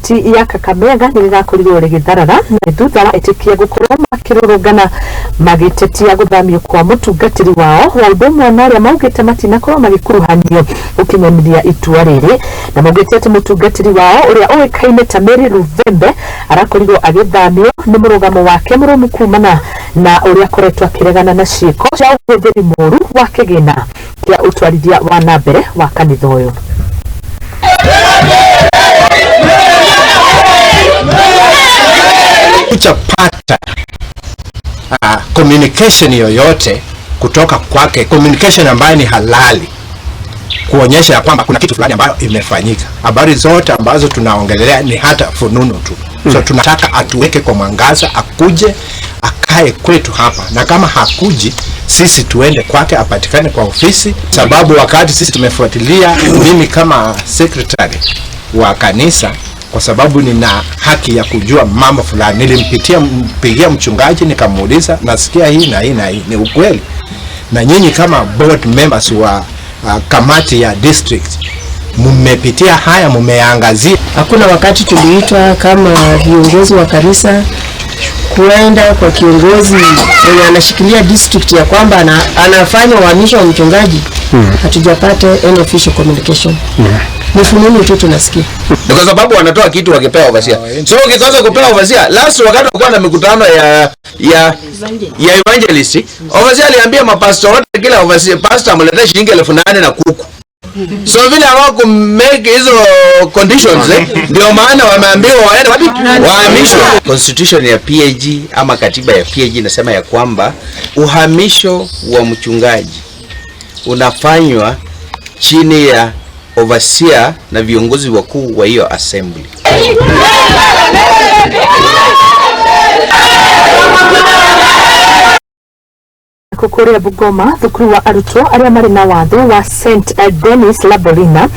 Kaunti ya Kakamega nĩ rĩrakorirwo rĩgĩtharara na thutha wa etĩkia gũkorwo makĩrũrũngana magĩtetia gũthamio kwa mũtungatĩri wao wa ũndũ ũmwe na arĩa maugĩte matinakorwo magĩkuruhanio gũkinyanĩria itua rĩrĩ, na maugĩte atĩ mũtungatĩri wao ũrĩa ũĩkaine ta Mary Luvembe arakorirwo agĩthamio nĩ mũrũgamo wake mũrũmu kumana na ũrĩa akoretwo akĩregana na ciĩko cia ũhũthĩri mũru wa kĩgĩna kĩa ũtwarithia wa na mbere wa kanitha ũyũ. Hatujapata communication yoyote kutoka kwake, communication ambayo ni halali kuonyesha ya kwamba kuna kitu fulani ambayo imefanyika. Habari zote ambazo tunaongelea ni hata fununu tu. So tunataka atuweke kwa mwangaza, akuje akae kwetu hapa, na kama hakuji sisi tuende kwake, apatikane kwa ofisi, sababu wakati sisi tumefuatilia, mimi kama secretary wa kanisa, kwa sababu nina haki ya kujua mambo fulani, nilimpitia mpigia mchungaji nikamuuliza, nasikia hii na hii na hii, ni ukweli? Na nyinyi kama board members wa kamati ya district mmepitia haya, mmeangazia? Hakuna wakati tuliitwa kama viongozi wa kanisa kuenda kwa kiongozi mwenye anashikilia district ya kwamba anafanya uhamisho wa mchungaji. Hatujapata any official communication. Ni fununu tu tunasikia. Ni kwa sababu wanatoa kitu wakipewa overseer. So ukikosa kupewa overseer, last wakati walikuwa na mikutano ya evangelist, overseer aliambia mapastor wote, kila overseer pastor amletee shilingi 8,000 na kuku. So vile hawaku make hizo conditions, ndio maana wameambiwa waende wapi? Wahamishwe. Constitution ya PAG ama katiba ya PAG inasema ya kwamba uhamisho wa mchungaji unafanywa chini ya overseer na viongozi wakuu wa hiyo assembly. Kukuria Bungoma, thukuru wa arutwo arĩa marĩ na wathe wa St Denis Labolina.